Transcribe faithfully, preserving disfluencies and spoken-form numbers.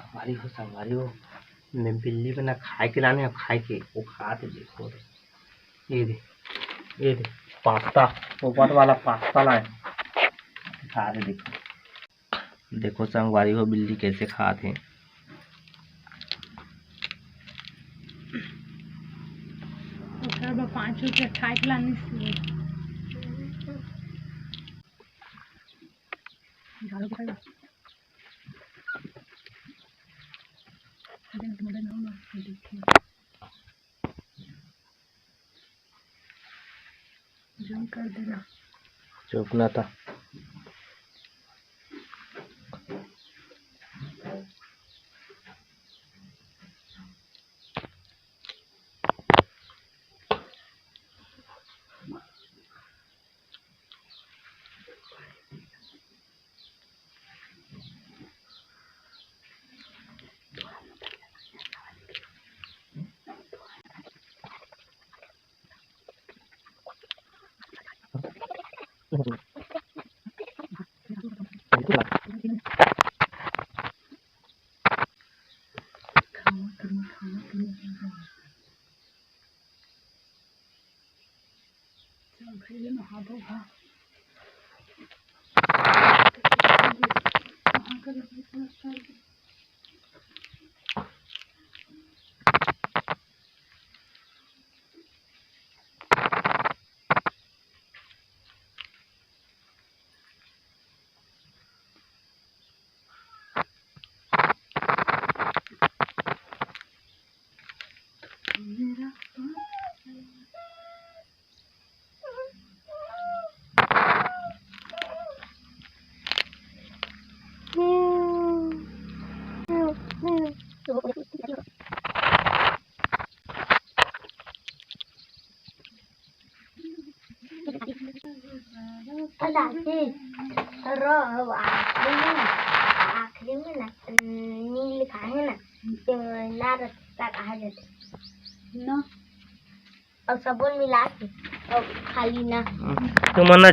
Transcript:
संगवारी हो, संगवारी हो, मैं बिल्ली बना खाए के लाने, अब खाए के, वो खात हे, देखो रे। ये दे, ये दे, पास्ता, पोपट वाला पास्ता लाए। खा के देखो। देखो संगवारी हो, बिल्ली कैसे खात हे। ओकर बर पाँच रुपया खाए के लानिस। झाड़ू के खाए। देख, मदन हो ना, देखे। जूम कर देना। चुप ना था। दादी, रो, अब आखिरी में, आखिरी में ना, नी लिखा है ना, तो ना रस्ता कहा जाता है। ना। और सबन मिला के, और खाली ना। तुमन ना